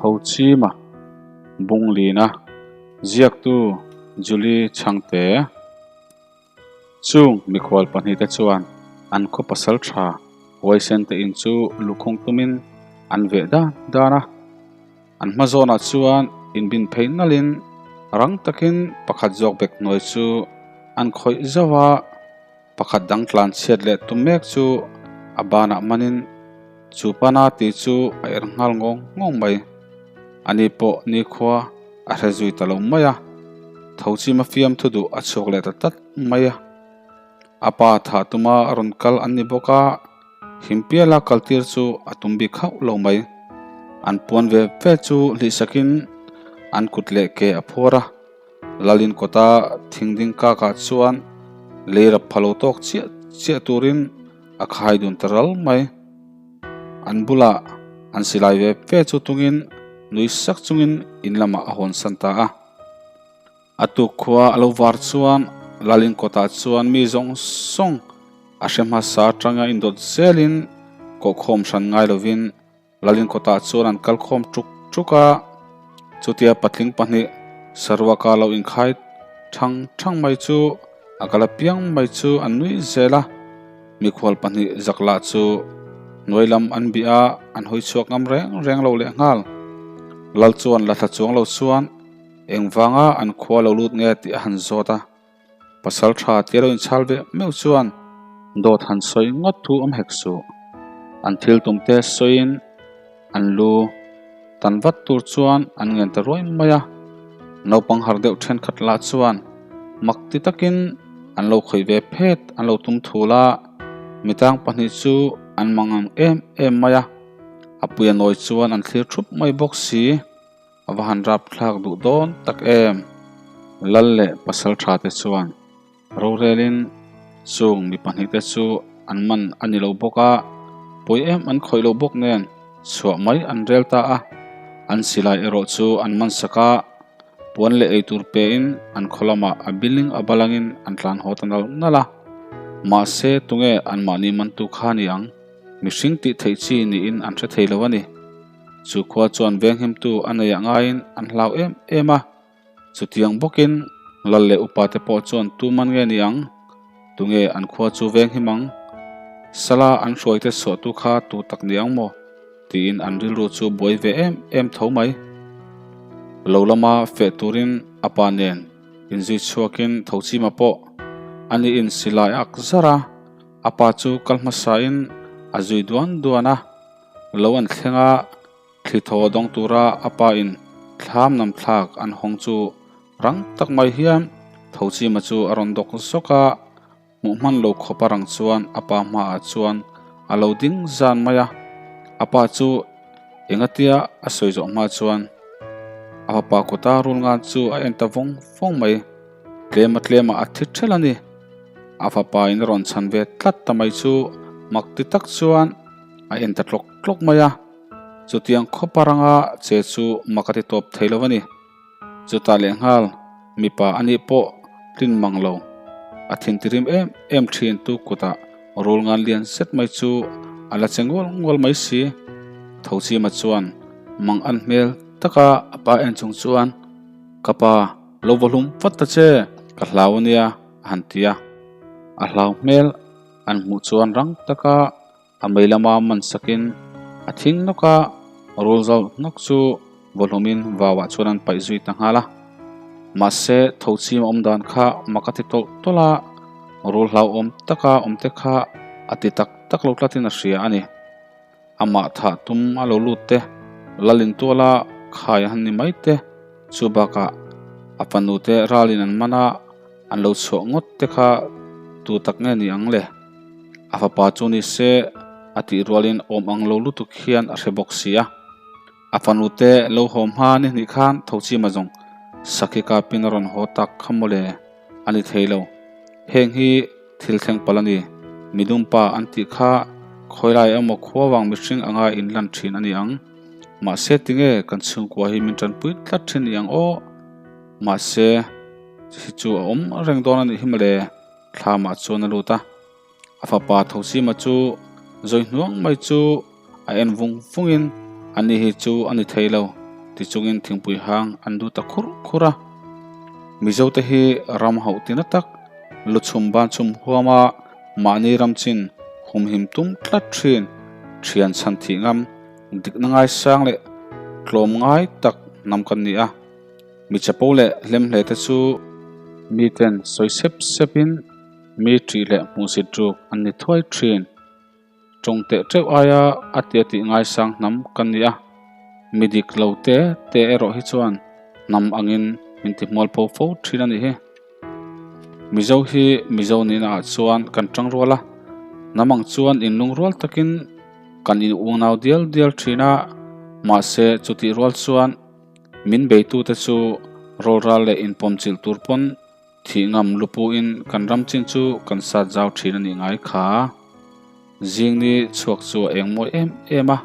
Thochima Bunglina ziaktu Julie Chhangte. Chung mikhual pahnihte chuan an khaw pasal tha huaisen te in chu lukhung tumin an veh dan dan a. An hma zawnah chuan inbin phei nalhin rang takin pakhat zawk bek hnuai chu an khawih zauh a. Pakhat dang tlan chhiat leh tum mek chu a banah manin chu pana tih chu a er nghal ngawng ngawng mai. Ani pawh nikhua a hre zui ta lo mai a, tho chima fiamthu duh a chhuak leh ta tlat mai a. A pa thah tuma a rawn kal an ni bawk a, Himpiala kaltir chu a tum bik hauh lo mai. An puan ve ve chu hlihsakin an kut leh ke a phuar a. Lalin kawta thing ding kakah chuan lei rap pha lo tawk chiah chiah turin a khai dun ta ral mai. An bulah an silai ve ve chu tungin nui sak chungin in lamah a hawn san ta a. A tuk khua a lo var chuan Lalin kawtah chuan mi zawng zawng a hre hmasa atanga indawt zelin kawhkhawm hran ngai lovin Lalin kawtah chuan an kal khawm tuk tuk a, chutia patling pahnih saruaka lo inkhai thang thang mai chu a kal apiang mai chu an nui zel a, mikhual pahnih zak lah chu hnuai lam an bih a, an hawi chhuak ngam reng reng lo leh nghal. Lal chuan la thla chuang lo chuan engvanga an khua lo lut nge tih a han zawt a. Pasal tha tia lo inchhal ve meuh chuan dawt han sawi ngawt thu awm hek suh. An thil tum te sawiin an lu tan vat tur chuan an ngen ta ruai mai a. Naupang har deuh thenkhat lah chuan mak ti takin an lo khawih ve phet an lo tum thul a, mitang pahnih chu an mangang em em mai a. A puia nawi chuan an thlir thup mai bawk si. A va han rap thlak duh dawn tak em? Lal leh pasal tha te chuan rorelin chung mi pahnih te chu an man a ni lo bawk a, pawi em an khawih lo bawk nen chhuah mai an rel ta a, an silai erawh chu an man sak a, puan leh eitur pein an khaw lamah a biling a balangin an tlan haw ta nalh nalh a, mahse tunge anmahni mantu kha ni ang? Mihring tih theih chi niin an hre thei lo a ni. Chu khua chuan venghimtu a nei ah ngaiin an hlau em em a, chutiang bawkin lal leh upa te pawh chuan tu man nge ni ang? Tunge an khua chu venghim ang? Sala an hruaite chhuahtu kha tu tak ni ang maw? tiin an rilru chu buai ve em em tho mai. Lo lama feh turin a pa nen inzui chhuakin Thochima pawh a niin silai ak zar a, a pa chu kal hmasain a zui duan duan a. Lo an thleng a, thli thaw dawng tura a pa in thlam nam thlak an hawng chu rang tak mai hian Thochima chu a rawn dawk zawk a, hmuh hman lo khawp a rang chuan a pa hmaah chuan a lo ding zan mai a, a pa chu engatia a sawi zawh hma chuan a fapa kuta rul ngan chu a en ta vawng vawng mai, tlema tlema a thi ṭhelh a ni. A fapa in a rawn chhan ve tlat ta mai chu mak ti tak chuan a en ta tlawk tlawk mai a, chutiang khawpa ranga che chu mak a ti tawp thei lo a ni. Chutah lehnghal mipa a nih pawh tlin mang lo, a thintirim em em thin tu kutah rul ngan lian zet mai chu a la che ngual ngual mai si. Thochima chuan mang an hmel taka a pa en chung chuan, Ka pa, lo va hlum vat ta che, ka hlau a nia, a han ti a. A hlau hmel an hmuh chuan rang taka a mei lama man sakin a thing nawk a, rul zau nawk chu vawhlawmin vauah chuan an paih zui ta nghal a. Mahse, thochim awm dan kha mak a ti tawlh tawlh a, rul hlauhawm taka awm te kha a ti tak tak lo tlatin a hria a ni. Amah thah tum a lo lut te, Lalin tuala khai han ni mai te, chu bakah a fanu te ralin an man a, an lo chhuah ngawt te kha tu tak nge ni ang le? A fapa chu ni se a tih rualin awm ang lo lutuk hian a hre bawk si a. A fanu te lo haw hma ni hnih khan Thochima zawng Sakhi kapin a rawn haw tak kha mawle a ni thei lo. Heng hi thil thleng palh a ni. Midumpa an tih kha khawilai emaw khua vang mihring anga inlan thin a ni ang. Mahse tinge kan chhungkua hi min tanpui tlat thin ni ang aw. Mahse hi chu a awm reng dawn a nih hi mawle, thlamah chuan a lut a. A fapa Thosima chu zawi hnuang mai chu a en vung vungin ani hi chu a ni thei lo. ti chungin thingpui hang an duh ta khurh khurh a. Mizote hi ram hauh tina tak luchhum banchhum huama mahni ram chin humhim tum tlat thin thian chhan thih ngam dikna ngaisang leh tlawm ngai tak hnam kan ni a. Mi chapo leh hlemhle te chu miten sawi sep sepin mi ṭih leh hmuhsit ruk an ni thuai thin. Tawng teh teuh aia a tia tih ngaisang hnam kan ni a, mi dik lo te te erawh hi chuan hnam angin min ti hmual pho fo thin a nih hi. Mizo hi Mizo nihna ah chuan kan tang rual a, hnam ang chuan inlungrual takin kan in unau dial dial thin a, mahse chutih rual chuan min beitute chu rawlral leh inpawmchilh tur pawn Thih ngam lupuin kan ram chin chu kan sat zau thin a nih ngai kha. Zing ni chhuak chu a eng mawi em em a.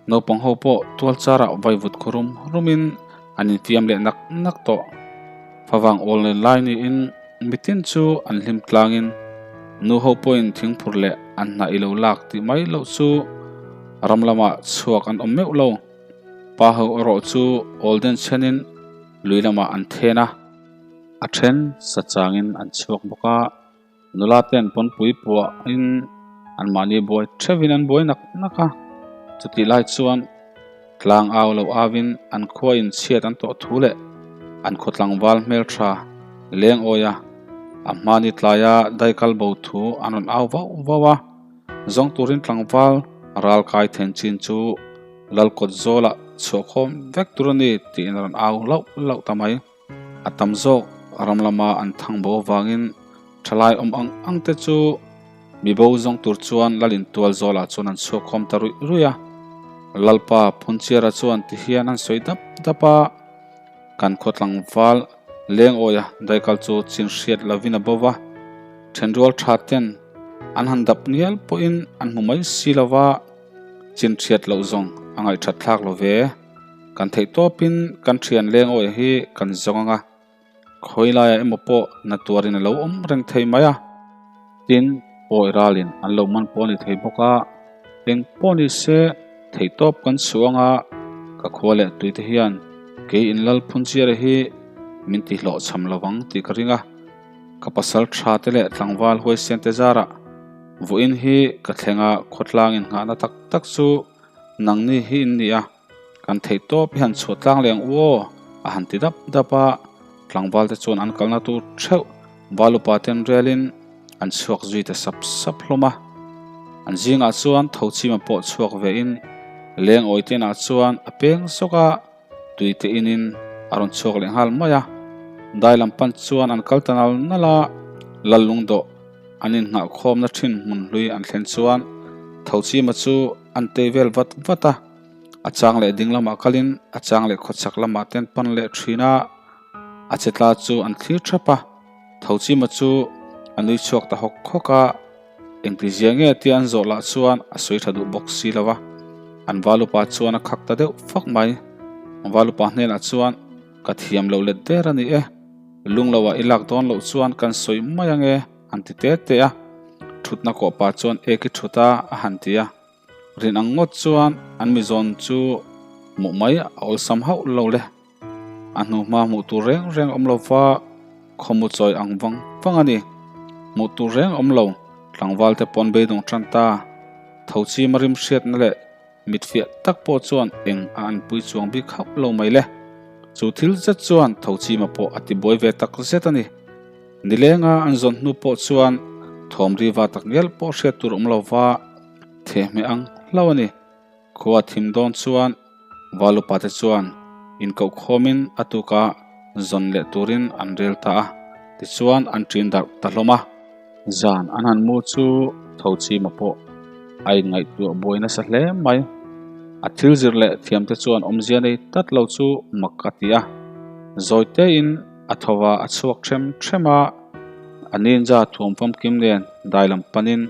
Naupang ho pawh tual charah vaivut khaw rum rumin an infiam leh nak nak tawh. Favang awl nen lai niin mitin chu an hlim tlangin nu ho pawhin thingphur leh an hnah i lo lak tih mai loh chu ram lamah chhuak an awm meuh lo. Pa ho erawh chu awl den chhenin Lui lamah an then a, a then sa changin an chhuak bawk a, nula ten pawnpui puahin anmahni buai theuhin an buai nak nak a, chutih lai chuan tlang au lo auin an khua in chhiat an tawh thu leh an khaw tlangval hmeltha leng awi a, a hmani tlaia daikal bo thu an rawn au vauh vauh a, zawng turin tlangval ral kai then chin chu Lal kawt zawlah chhuahkhawm vek tur a ni tiin a rawn au lauh lauh ta mai. A tam zawk ram lama an thang bo avangin thalai awm ang ang te chu mibo zawng tur chuan Lal intual zawlah chuan an chhuahkhawm ta ruih ruih a. Lalpa Phunchiara chuan ti hian an sawi dap dap a, Kan khaw tlangval Lengawia daikal chu chin hriat lovin a bo va, thenrual tha ten an han dap ngial pawhin an hmu mai si lo va, Chin hriat loh zawng a ngaihthat thlak lo ve. Kan theih tawpin kan thian leng awih hi kan zawng ang a, khawi laiah emaw pawh na tuarin a lo awm reng thei mai a. Tin, pawi ralin an lo man pawh a ni thei bawk a, eng pawh ni se theih tawp kan chhuah ang a, ka khua leh tuite hian kei inlal phunchiara hi min tihlawhchham lo vang tih ka ring a. Ka pasal tha te leh tlangval huaisen te zarah vawiin hi ka thleng a, khawtlang innghahna tak tak chu nangni hi in ni a, kan theih tawp hi han chhuah tlang leh ang u aw a han ti dap dap a, tlangval te chuan an kalna tur theuh valupa ten relin an chhuak zui ta sap sap hlawm a. An zingah chuan Thochima pawh chhuak vein leng awi tenah chuan a peng zawk a, Tui te inin a rawn chhuak leh nghal mai a, dai lam pan chuan an kal ta nal nal a, lal lungdawh an inngah khawmna thin hmun hlui an thlen chuan Thochima chu an tei vel vat vat a, a chang leh ding lamah kalin a chang leh khawchhak lamah te an pan leh thin a, a che tla chu an thlir thap a, Thochima chu a nui chhuak ta hawk hawk a. Engtizia nge tia an zawh lah chuan a sawi tha duh bawk si lo a, an valupa chuan a khak ta deuh fak mai. Valupa hnenah chuan, Ka thiam loh let der a ni e, lung loah i lak dawn loh chuan kan sawi mai ang e, an ti te te a. Thutna kawhpa chuan ek i thut a, a han ti a. Rin ang ngawt chuan an mizawn chu hmuh mai a awlsam hauh lo le. A hnuhma hmuh tur reng reng awm lo va, khawmu chawi ang vang vang a ni. Hmuh tur reng awm lo, tlangval te pawn beidawng tan ta. Tho chima rim hriatna leh mitfiah tak pawh chuan eng a anpui chuang bik hauh lo mai le. Chu thil zet chuan tho chima pawh a tibuai ve tak zet a ni. Nilenga an zawn hnu pawh chuan thawm riva tak ngial pawh hriat tur awm lo va, thehmeh ang hlauh a ni. Khua thim dawn chuan Valupa te chuan inkoh khawmin a tuka zawn leh turin an rel ta a, tichuan an ṭin darh ta hlawm a. Zan an han mu chu Thochima pawh a inngaihtuah buai nasa hle mai. A thil zir leh thiamte chuan awmzia nei tlat lo chu mak a ti a, zawi tein a tho va a chhuak ṭhem ṭhem a, a ninja thuam famkim nen dai lam panin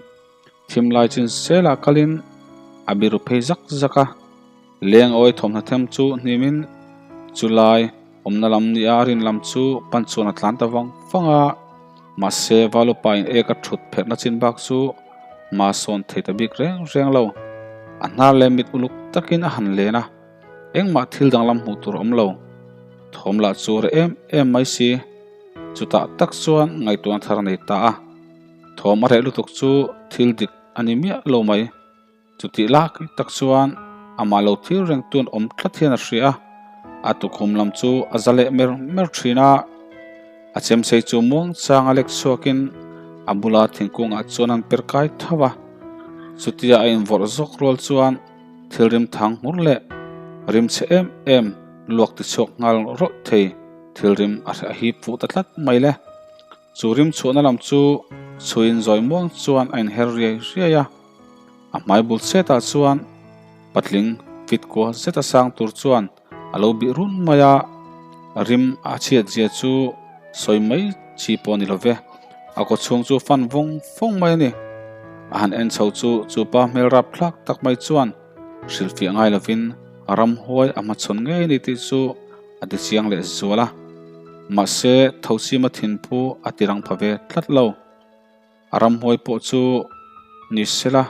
Thim lai chin selah kalin a biru phei zak zak a, leng awi thawmhnaw them chu hnimin chu lai awmna lam nia a rin lam chu pan chuan a tlan ta vang vang a, mahse Valupa in ek a thut pherhna chin bak chu hma sawn thei ta bik reng reng lo. A hnar leh mit uluk takin a han len a. Engmah thil danglam hmuh tur a awm lo. Thawm lah chu reh em em mai si. Chutah tak chuan ngaihtuahna thar a nei ta a. Thawm a reh lutuk chu thil dik a ni miah lo mai. Chutih lak tak chuan amah lo thil reng tun awm tlat hian a hria a, a tukhum lam chu a za leh mer mer thin a. A chemsei chu muang chang a lek chhuakin a bula thingkungah chuan an per kai tho a. Chutia a invawrh zawk rual chuan thil rim thang hmur leh rim chhe em em luak ti chhuak nghal rawlh thei thil rim a hip fuh ta tlat mai le. Chu rim chhuahna lam chu chhuiin zawi muang chuan a inher riai riai a. A hmai bul chetah chuan patling fit kual zeta sang tur chuan a lo bih run mai a, rim a chhiat zia chu sawi mai chi pawh a ni lo ve. A kaw chhung chu fan vawng vawng mai a ni. A han en chho chu chupa hmel rap thlak tak mai chuan hrilhfiah ngai lovin ramhuai a hmachhawn ngei a ni tih chu a ti chiang leh zual a. Mahse, Thosima thinphu a ti rang pha ve tlat lo. A ramhuai pawh chu ni sela,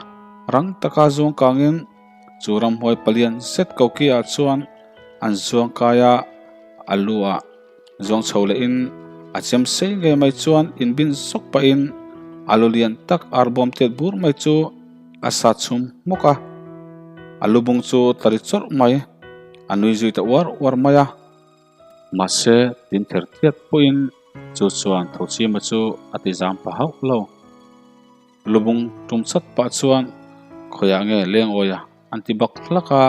rang taka zuang kangin chu ramhuai palian zet koki ah chuan an zuang kai a, a lu ah zuang chho lehin a chem sei ngei mai chuan inbin zawk pahin a lu lian tak arbawm tet bur mai chu a sa chhum hmawk a, a lubung chu tla ri chawrh mai, a nui zui ta uar uar mai a. Mahse, tin ther thiat pawhin chu chuan Thochima chu a ti zam pah hauh lo. Lubung tum chat pah chuan khawiah nge leng awi a an ti bak hlak a,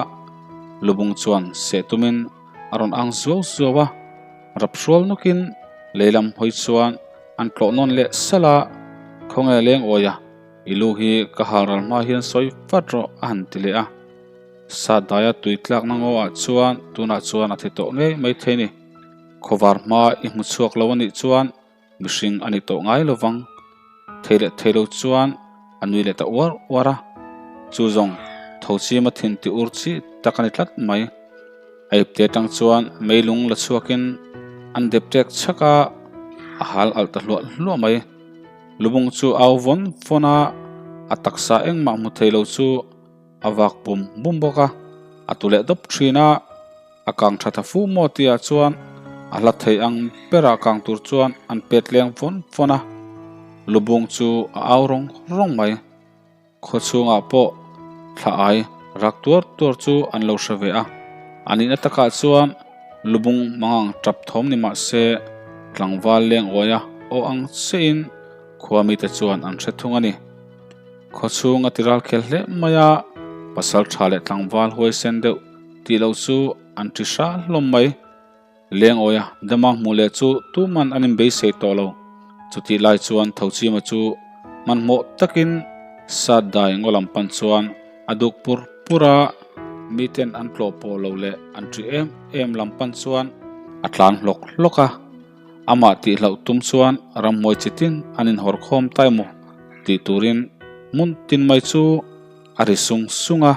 lubung chuan seh tumin a rawn ang zuau zuau a, rap hrual nawkin leilam hawi chuan an tlawh nawn leh salh a, khawnge leng awi a, i lu hi ka hal ral hma hian sawi vat rawh a han ti leh a. Sadaia tui tlakna ngaw ah chuan tunah chuan a thi tawh ngei mai thei ni. Khawvar hma i hmu chhuak lo a nih chuan mihring a ni tawh ngai lo vang. Thei leh thei lo chuan a nui leh ta uar uar a. Chu zawng tho chima thin ti ur chi tak a ni tlat mai. A ipte atang chuan meilung la chhuakin an dep tek chhak a, a hal alh ta hluah hluah mai. Lubung chu au vawn vawn a, a taksa engmah hmu thei lo chu A vak bum bum bawk a, a tu leh dawp thin a, a kang tha tha fu maw tihah chuan a hla thei ang berah kang tur chuan an pet leng vawn vawn a, lubung chu a au rawng rawng mai. Khaw chhungah pawh thla ai rak tuar tuar chu an lo hre ve a, a nihna takah chuan lubung mangang tap thawm ni mah se tlangval leng uaia aw ang chiahin khua mite chuan an hre thung a ni. Khaw chhung a ti ral khel hle mai a, pasal tha leh tlangval huaisen deuh tih loh chu an ti hra hlawm mai. Lengawia dama hmuh leh chu tuman an inbeisei tawh lo. Chutih lai chuan Thochima chu hmanhmawh takin sat dai ngaw lam pan chuan a duk pur pur a, miten an tlawh pawh lo leh an ṭi em em lam pan chuan a tlan hlawk hlawk a. Amah tih hlauh tum chuan ramhmuai chi tin an inhawr khawm ta emaw tih turin hmun tin mai chu a ri sung sung a,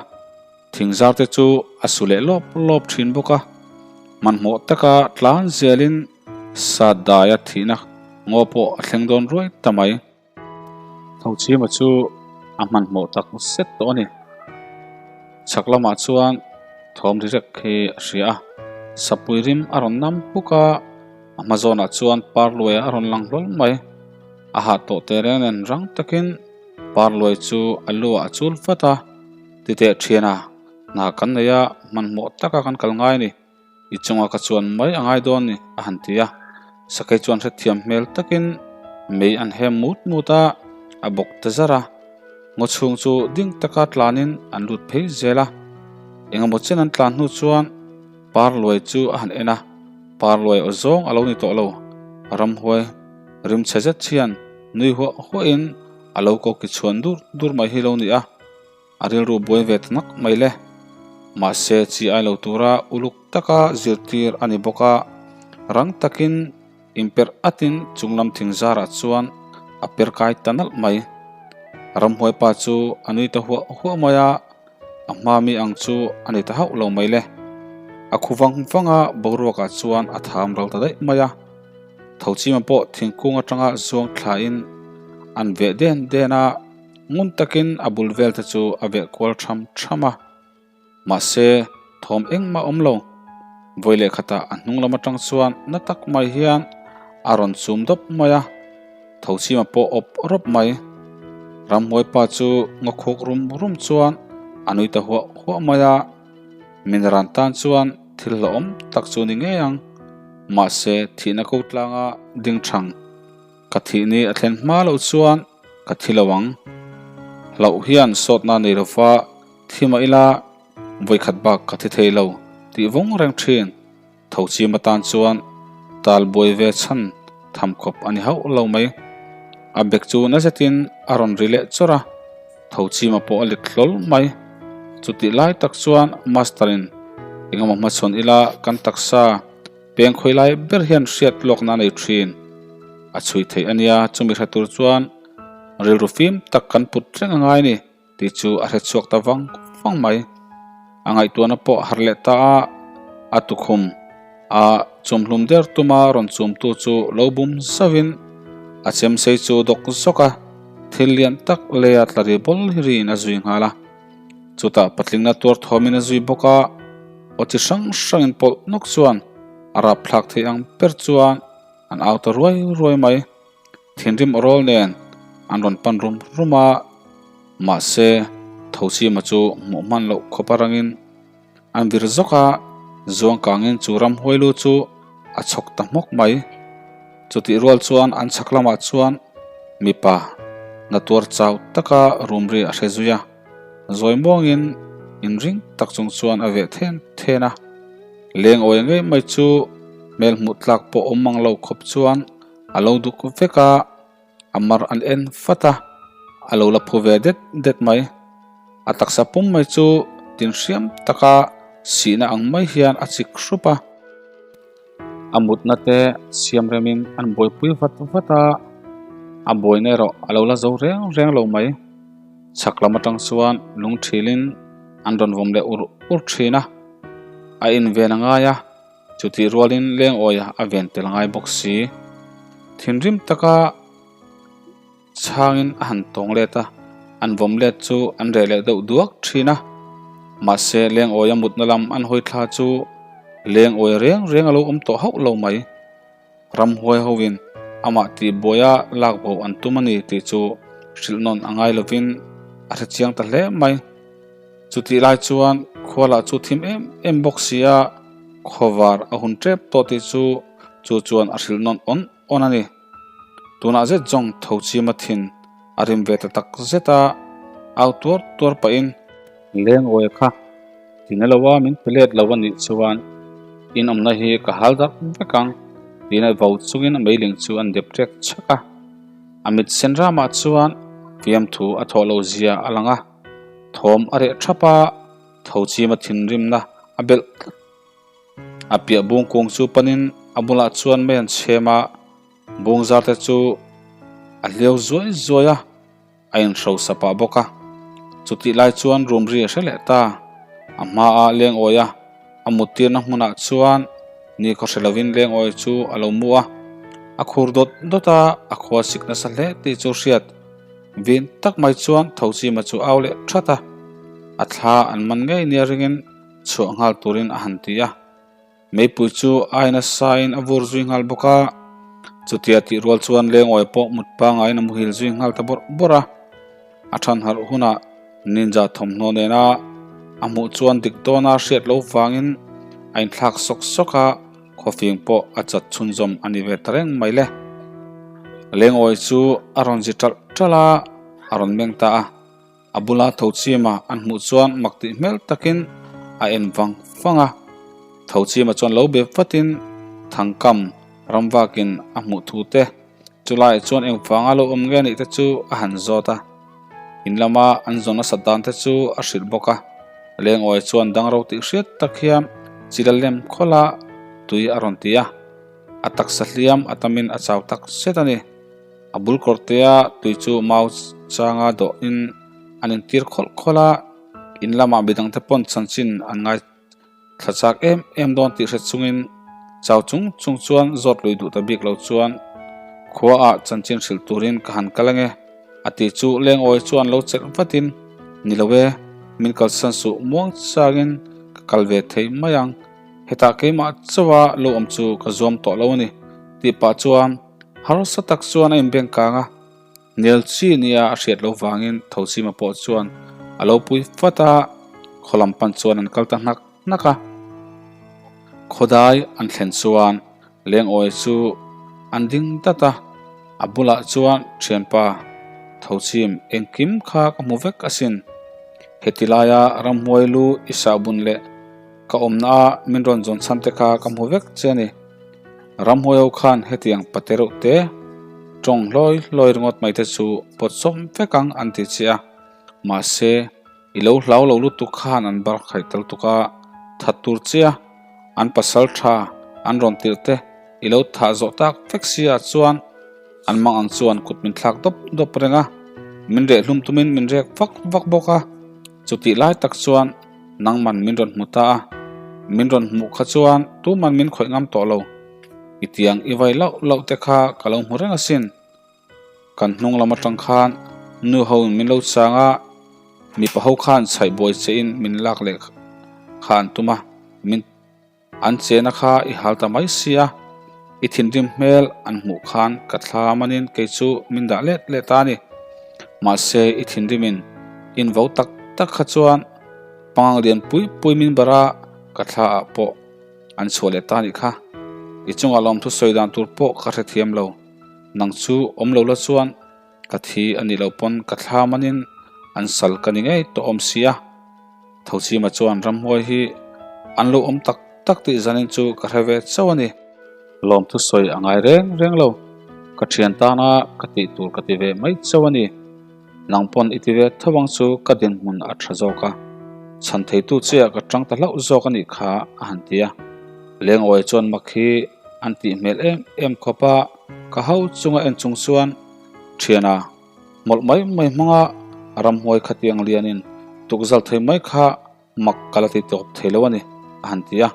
thingzar te chu a su leh lawp lawp thin bawk a. Hmanhmawh taka tlan zelin sat daia thihna ngaw pawh a thleng dawn ruai ta mai. Thochima chu a hmanhmawh tak zet tawh a ni. Chhak lamah chuan thawm ri rek hi a hria a, sapui rim a rawn nam huk a, a hma zawnah chuan parluai a rawn lang hlawl mai. A hah tawh teh reng nen rang takin parluai chu a lu ah a chul vat a, Titeh thiana, hna kan nei a, hmanhmawh taka kan kal ngai a ni. I chunga ka chuan mai a ngai dawn ni a han ti a, sakei chuan hrethiam hmel takin mei an hem mut mut a, a bawk ta zar a, ngaw chhung chu ding taka tlanin an lut phei zel a, engemaw chen an tlan hnu chuan parluai chu a han en a, parluai aw zawng a lo ni tawh lo, ramhuai rim chhe zet hian nui huah huahin a lo ko ki chhuan dur dur mai hi lo ni a. A rilru buai ve ta nak mai le. Mahse chi ai lo tura uluk taka zirtir a ni bawk a, rang takin inperh atin chunglam thing zarah chuan a per kai ta nalh mai. Ramhuai pa chu a nui ta huah huah mai a, a hma mi ang chu a ni ta hauh lo mai le. A khu vang vang a, boruakah chuan a tham ral ta daih mai a. Thochima pawh thingkung atanga zuang thlain an veh den den a. Ngun takin a bul vel te chu a veh kual tham tham a, mahse Thawm engmah awm lo. Vawi leh khatah a hnung lam atang chuan na tak mai hian a rawn chum dawp mai a, Thochima pawh awp rawp mai. Ramhuai pa chu ngaw khuk rum rum chuan a nui ta huah huah mai a, min ran tan chuan thil hlauhawm tak chu ni ngei ang. Mahse thihna ko tlanga ding thang ka thih ni a thlen hma loh chuan ka thi lo ang. Hlauh hian sawtna nei lova thi mah ila vawikhat bak ka thi thei lo tih vawng reng thin. Thochim atan chuan tal buai ve chhan tham khawp a ni hauh lo mai. A bek chu na zetin a rawn ri leh chawrh a, Thochima pawh a let hlawl mai. Chutih lai tak chuan Master in engemaw hmachhawn ila kan taksa peng khawi lai ber hian hriat lawkna a nei thin. A chhui theih a nia, chumi hre tur chuan rilru fim tak kan put reng a ngai a ni. Tih chu a hre chhuak ta vang vang mai. A ngaihtuahna pawh a har leh ta a, a tukhum a chumhlum der tuma rawn chumtu chu lo bum zauhin a chemsei chu dawk zawk a, thil lian tak leia tla ri bawl hi riin a zui nghal a. Chutah patlingna tuar thawmin a zui bawk a, aw chi hrang hrangin pawlh nawk chuan a rapthlak thei ang ber chuan an au ta ruai ruai mai. Thinrim awrawl nen an rawn pan rum rum a, mahse Thochima chu hmuh hman loh khawp a rangin an vir zawk a, zuang kangin chu ramhuai lu chu a chhawk ta hmawk mai. Chutih rual chuan an chhak lamah chuan mipa na tuar chau taka rum ri a hre zui a, zawi muangin inring tak chung chuan a veh then then a, leng awi ngei mai chu hmel hmuh tlak pawh awm mang lo khawp chuan A lo duk vek a, a mar an en fat a, a lo la phu ve det det mai. A taksa pum mai chu tinhriam taka sihna ang mai hian a chik hrup a. A mutna te siam remin an buaipui vat vat a, a buaina erawh a lo la zo reng reng lo mai. Chhak lam atang chuan lung thilin an rawn vawm leh ur ur thin a, a inven a ngai a. Chutih rualin Lengawia a ven tel ngai bawk si. Thinrim taka chhangin a han tawng let a, an vawm let chu an reh leh deuh duak thin a. Mahse Lengawia mutna lam an hawi thla chu Lengawia reng reng a lo awm tawh hauh lo mai. Ramhuai hoin amah tihbuaia lak bo an tum a ni tih chu hrilh nawn a ngai lovin a hre chiang ta hle mai. Chutih lai chuan khualah chu thim em em bawk si a, khawvar a hun tep tawh tih chu chu chuan a hrilh nawn awn awn a ni. Tunah zet zawng tho chima thin a rim ve ta tak zet a, au tuar tuar pahin. Lengawia kha tina lo a min pe let lo a nih chuan in awmna hi ka hal darh vek ang tiin a vo chungin a meiling chu an dep ṭek chhak a. A mit sen ramah chuan fiamthu a thawh lo zia a lang a. Thawm a reh thap a, tho chima thinrimna a belh tlat. A piah bung kung chu panin a bulah chuan mei an chhem a, bung zar te chu a hliau zuai zuai a, a inhrosa pah bawk a. Chutih lai chuan room ri a hre leh ta. A hmaah Lengawi a a mut tirna hmunah chuan ni khaw hre lovin Lengawi chu a lo mu a, a khur dawt dawt a, a khua sik nasa hle tih chu hriat. Vin tak mai chuan Thochima chu au leh that a, a thla an man ngei nia ringin chhuah nghal turin a han ti a. Meipui chu ai nasa in a vur zui nghal bawk a, chutia tih rual chuan Lengawi pawh mut pangaiin a muhil zui nghal ta bawrh bawrh a. A than harh hunah Ninja thawmhnaw nena a hmuh chuan dik dawna hriat lo vangin a inthlak sawk sawk a. Khawfing pawh a chat chhunzawm a ni ve ta reng mai le. Lengawi chu a rawn zi ṭalh ṭalh a, a rawn meng ta a. A bula Thochima an hmuh chuan mak tih hmel takin a en vang vang a. Thochima chuan lo be vatin Thangkam ramvakin a hmuh thu te, chulaiah chuan engvanga lo awm nge anih te chu a han zawt a. In lama an zawn nasat dan te chu a hrilh bawk a, Lengawi chuan dangro tih hriat tak hian chil a lem khawlh a, tui a rawn ti a, a taksa hliam a tamin a chau tak zet a ni. A bul kawrtea tui chu mau changa dawhin an intir khawlh khawlh a, in lamah midangte pawn chanchin an ngai Thla chak em em dawn tih hre chungin chau chung chung chuan zawt lui duh ta bik lo chuan khua ah chanchin hrilh turin ka han kal ange a ti chu Lengawi chuan lo chelh vatin ni lo e, min kalsan suh muang changin ka kal ve thei mai ang. Hetah keimah chauha lo awm chu ka zuam tawh lo a ni, tih pah chuan harsa tak chuan a inbeng kang a. Nel chi nia a hriat loh vangin Thochima pawh chuan a lo pui vat a, khaw lam pan chuan an kal ta hnak hnak a. Khawdai an thlen chuan Lengawi chu an ding dat a, a bulah chuan thianpa Thochim engkim kha ka hmu vek asin. Heti laia ramhuai lu i sahbun leh ka awmna a min rawn zawn chhan te kha ka hmu vek che a ni. Ramhuai ho khan hetiang pate reuh te tawng hlawi hlawi ringawt mai te chu pawt sawm vek ang an ti che a, mahse i lo hlau lo lutuk khan an bar khaih tal tuk a, that tur che a, an pasal tha an rawn tirh te i lo thah zawh tak vek si ah chuan an mang ang chuan kut min thlak dawp dawp reng a, min reh hlum tumin min rek vak vak bawk a, chutih lai tak chuan Nangman min rawn hmu ta a, min rawn hmuh kha chuan tuman min khawih ngam tawh lo. I tiang i vai lauh lauh te kha ka lo hmu reng asin. Kan hnung lam atang khan nu ho in min lo chang a, mipa ho khan chhaih buai che in min lak leh kha an tum a, min. An chena kha i hal ta mai sia, i thinrim hmel an hmuh khan ka thla manin kei chu min dah let let a ni. Mahse i thinrimin in vo tak tak kha chuan pangang lian pui pui min bar a, ka thla ah pawh an chhuah leh ta nih kha. I chungah lawmthu sawi dan tur pawh ka hrethiam lo, nang chu awm lo la chuan Ka thi a nih loh pawn ka thla manin an sal ka ni ngei tawh awm sia. Thochima chuan ramhuai hi an lo awm tak tak tih zanin chu ka hre ve chauh a ni. Lawmthu sawi a ngai reng reng lo, ka thian tana ka tih tur ka ti ve mai chauh a ni. Nang pawn i ti ve tho ang chu ka dinhmun a tha zawk a, chhan theitu chiah ka tang ta hlauh zawk a nih kha a han ti a. Lengawi chuan mak hi an tih hmel em em khawp a, ka ho chunga en chung chuan Thiana, mawlh mai mai hmanga ramhuai khatiang lianin tukzal thei mai kha mak ka la ti tawp thei lo a ni, a han ti a.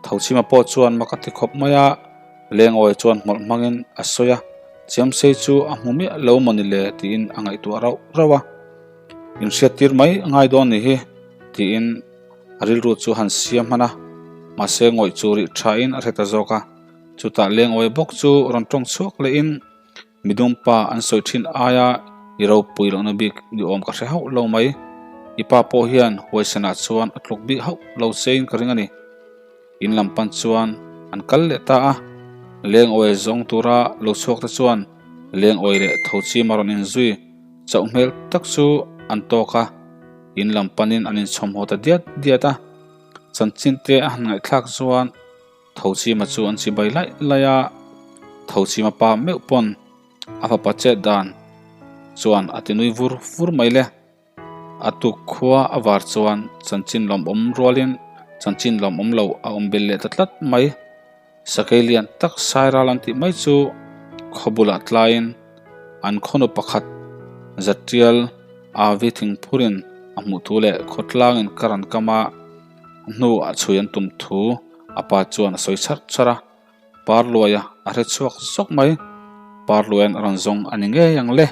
Thochhima pawh chuan mak a ti khawp mai a, Lengawi chuan hmawlh hmangin a sawi a, Chiamsei chu a hmu miah lo maw ni le tiin a ngaihtuah rauh rauh a. Inhriattir mai a ngai dawn ni hi tiin a rilru chu han siam hman a, mahse ngawih chu rih thain a hre ta zawk a. Chutah Lengawi bawk chu rawn tawng chhuak lehin, Midumpa an sawi thin aia i ropui lohna bik ni awm ka hre hauh lo mai. I pa pawh hian huaisenah chuan a tluk bik hauh lo chein ka ring a ni. In lam pan chuan an kal leh ta a, Lengawi zawng tura lo chhuak te chuan Lengawi leh Thochima rawn inzui chauh hmel tak chu an tawk a, in lam panin an inchhawm haw ta diat diat a. Chanchin te a han ngaihthlak chuan Thochima chu an chibai laih laih a, Thochima pa meuh pawn a fapa chet dan chuan a ti nui vur vur mai le. A tuk khua a var chuan chanchin lawmawm rualin chanchin lawmawm lo a awm bel leh ta tlat mai. Sakei lian tak Sairal an tih mai chu khaw bulah tlaiin an khawnu pakhat Zatial Avi thingphurin a hmuh thu leh khawtlangin kar an kam a, hnu a chhui an tum thu a pa chuan a sawi chharh chharh a, Parluaia a hre chhuak zawk mai, Parluaia'n a rawn zawng a ni ngei ang le.